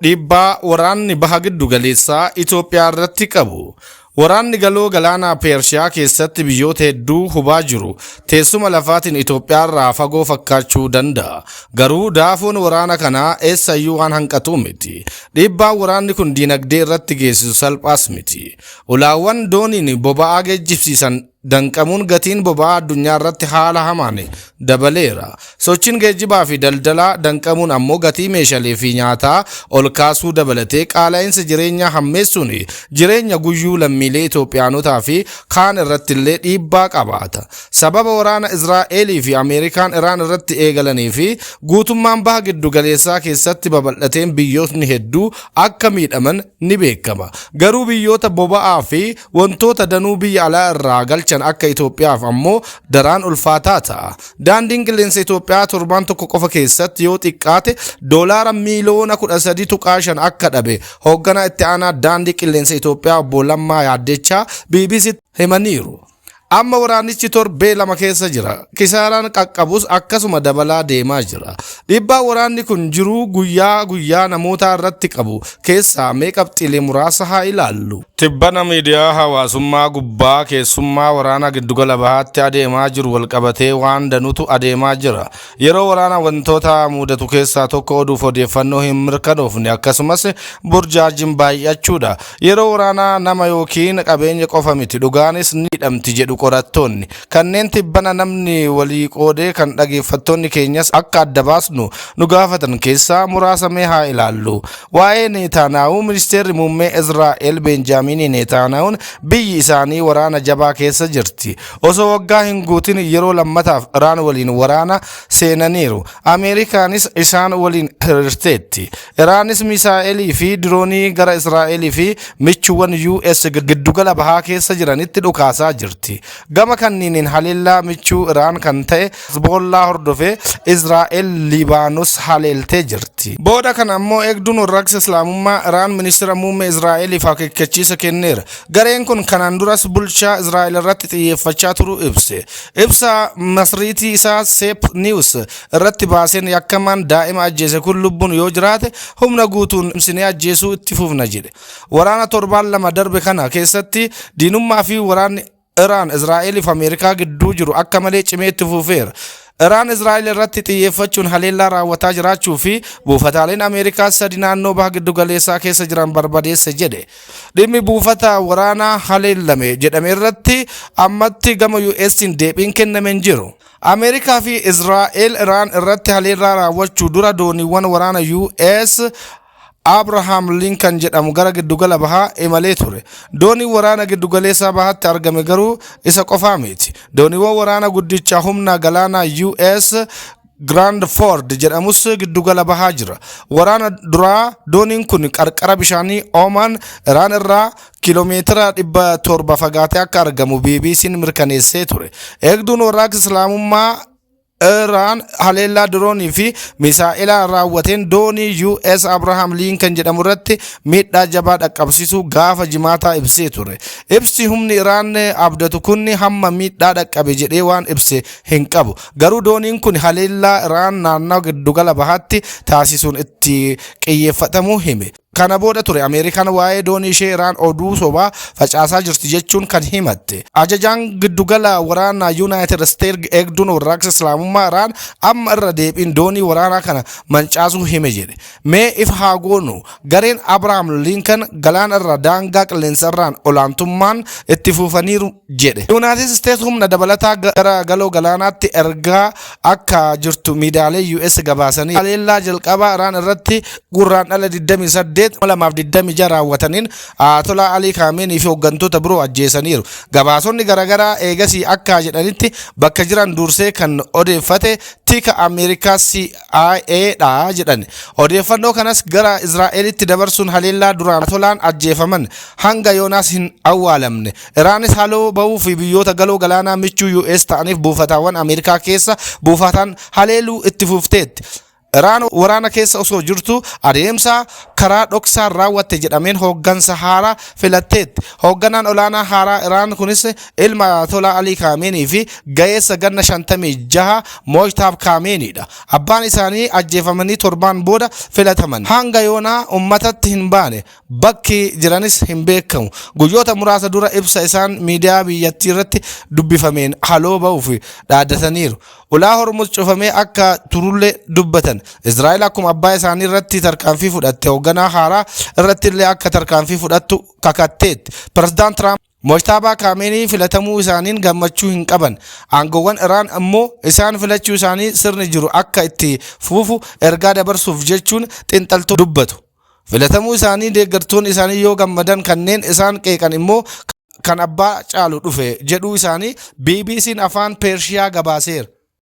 Dhiibbaa waraanni Baha Giddu Galeessaa Itoophiyaa irratti qabu. Waraanni Galoo Galaanaa Peershiyaa keessatti biyyoota hedduu hubaa jiru teessuma lafaatiin Itoophiyaa irraa fagoo fakkaachuu danda'a. Garuu daafoon waraana kanaa eessayyuu waan hanqatuu miti. Dhiibbaan waraanni kun diinagdee irratti geessisu salphaas miti. Ulaawwan dooniin boba'aa geejjibsiisan danqamuun gatiin boba'aa addunyaa irratti haala hamaan dabaleera. Sochiin geejjibaa fi daldalaa danqamuun ammoo gatii meeshalee fi nyaataa ol kaasuu dabalatee qaala'insa jireenyaa hammeessuun jireenya guyyuu lammiilee Itoophiyaanotaa fi kaan irratti illee dhiibbaa qabaata. Sababa waraana Israa'elii fi Ameerikaan Iraan irratti eegalanii fi guutummaan Baha Giddu Galeessaa keessatti babal'ateen biyyootni hedduu akka miidhaman ni beekama. Garuu biyyoota boba'aa fi wantoota danuu biyya alaa irraa galchan akka Itoophiyaaf ammoo daraan ulfaataa ta'a. Daandiin Qilleensa Itoophiyaa torbaan tokko qofa keessatti yoo xiqqaate doolaara miiliyoona 13.5 akka dhabe hoogganaa itti aanaa Daandii Qilleensa Itoophiyaa Obbo Lammaa Yaaddechaa BBCtti himaniiru. Amma waraanichi torbee 2 keessa jira. Kisaaraan qaqqabus akkasuma dabalaa deemaa jira. Dhiibbaa waraanni kun jiruu guyyaa guyyaa namootaa irratti qabu keessaa mee qabxiilee muraasa haa ilaallu. Tibbana miidiyaa hawaasummaa gubbaa keessummaa waraana Giddugala Bahaatti adeemaa jiru walqabatee waan danutu adeemaa jira. Yeroo waraana wantoota mudatu keessaa tokko oduuf odeeffannoo hin mirkanoofne akkasumas burjaajiin baay'achuudha. Yeroo waraanaa nama yookiin qabeenya qofa miti, dhugaanis ni hidhamti jedhu qorattoonni. Kanneen tibbana namni walii qoodee kan dhageeffattoonni keenyas akka adda baasnu nu gaafatan keessaa muraasa mee haa ilaallu. Waa'ee Neetaanaahuu, Ministeerri Muummee Israa'el Beenjaamiinii Neetaanahuun biyyi isaanii waraana jabaa keessa jirti. Osoo waggaa hin guutin yeroo lammataaf Iraan waliin waraana seenaniiru. Ameerikaanis isaan waliin hiriirteetti. Iraanis misaa'elii fi diroonii gara Israa'elii fi michuuwwan US Giddugala Bahaa keessa jiranitti dhukaasaa jirti. Gama kanniiniin haleellaa michuu Iraan kan ta'e Hezboollaa hordofee Israa'el Libaanus haleeltee jirti. Booda kana ammoo Eegduun Warraaqsa Islaamummaa Iraan Ministira Muummee Israa'eliif akeekkachiisa kenneera. Gareen kun kanaan duras bulchaa Israa'el irratti xiyyeeffachaa turuu ibse. Ibsa masriitii isaa Seep News irratti baaseen yakkamaan daa'ima ajjeese kun lubbuun yoo jiraate humna guutuun cimsinee ajjeesuu itti fufna jedhe. Waraana torbaan 2 darbe kana keessatti diinummaa fi waraanni Iraan, Israa'eliif Ameerikaa gidduu jiru akka malee cimee itti fufeera. Iraan Israa'el irratti xiyyeeffachuun haleellaa raawwataa jiraachuu fi buufataaleen Ameerikaa sadi naannoo Baha Giddugaleessaa keessa jiran barbadeesse jedhe. Dhimmi buufata waraanaa haleellame jedhame irratti ammatti gama US'n deebiin kenname hin jiru. Ameerikaa fi Israa'el Iraan irratti haleellaa raawwachuu dura dooniiwwan waraana US Abrahaam Linkan jedhamu gara Giddugala Bahaa imalee ture. Dooniin waraana Giddugaleessaa Bahaatti argame garuu isa qofaa miti. Dooniiwwan waraana guddicha humna galaanaa US Grand Ford jedhamus Giddugala Bahaa jira. Waraana duraa dooniin kun qarqara bishaanii Omaan Iraan irraa kiiloomeetira 700 fagaatee akka argamu BBC'n mirkaneessee ture. Eegduun Warraaqsa Islaamummaa Iraan haleellaa diroonii fi misaa'elaa raawwateen doonii US Abraham Lincoln jedhamu irratti miidhaa jabaa dhaqqabsiisuu gaafa Jimaataa ibsee ture. Ibsi humni Iraan abdatu kun hamma miidhaa dhaqqabe jedhee waan ibse hin qabu. Garuu dooniin kun haleellaa Iraan naannawa Giddugala Bahaatti taasisuun itti qiyyeeffatamuu hime. Kana booda ture Ameerikaan waa'ee doonii ishee Iraan oduu sobaa facaasaa jirti jechuun kan himatte. Ajajaan giddugala waraanaa Yuunaayitid Isteet Eegduun Warraaqsa Islaamummaa Iraan amma irra deebiin doonii waraanaa kana mancaasuu hime jedhe. Mee ifa haa goonu, gareen Abrahaam Linkan galaana irra daangaa qilleensarraan olaantummaan itti fufaniiru jedhe. Yuunaayitid Isteet humna dabalataa gara Galoo Galaanaatti ergaa akka jirtu miidiyaalee US gabaasanii. Haleellaa jalqabaa Iraan irratti Gurraandhala 28, 2026 raawwataniin Ayatolaa Alii Kaameenii fi hooggantoota biroo ajjeesaniiru. Gabaasonni garaagaraa eegasii akka jedhanitti bakka jiran dursee kan odeeffate tika Ameerikaa CIA dha jedhan. Odeeffannoo kanas gara Israa'elitti dabarsuun haleellaa duraan Ayatolaan ajjeefaman hanga yoonaas hin awwaalamne. Iraanis haloo bahuu fi biyyoota Galoo Galaanaa michuu US ta'aniif buufataawwan Ameerikaa keessa buufatan haleeluu itti fufteetti. Iraan waraana keessa osoo jirtu adeemsa Karaa dhoksaan raawwatte jedhameen hooggansa haaraa filatteetti. Hoogganaan olaanaa haaraa Iraan kunis ilma Ayatolaa Alii Kaameenii fi ga'eessa ganna 56 Moojtaab Kaameeniidha. Abbaan isaanii ajjeefamanii torbaan booda filataman. Hanga yoonaa ummatatti hin baane. Bakki jiranis hin beekamu. Guyyoota muraasa dura ibsa isaan miidiyaa biyyattii irratti dubbifameen haloo ba'uuf dhaaddataniiru. Ulaa Hormuz cufamee akka turullee dubbatan. Israa'el akkuma abbaa isaanii irratti tarkaanfii fudhatte, hoogganaa haaraa irratti illee akka tarkaanfii fudhattu kakatteetti. Pirezidaant Tiraamp Mojtaabaa Kaameenii filatamuu isaaniin gammachuu hin qaban. Aangoowwan Iraan immoo isaan filachuu isaanii sirni jiru akka itti fufu ergaa dabarsuuf jechuun xiinxaltoonni dubbatu. Filatamuu isaanii deeggartoonni isaanii yoo gammadan, kanneen isaan qeeqan immoo kan abbaa caalu dhufe jedhuu isaanii BBC'n afaan Peershiyaa gabaaseera.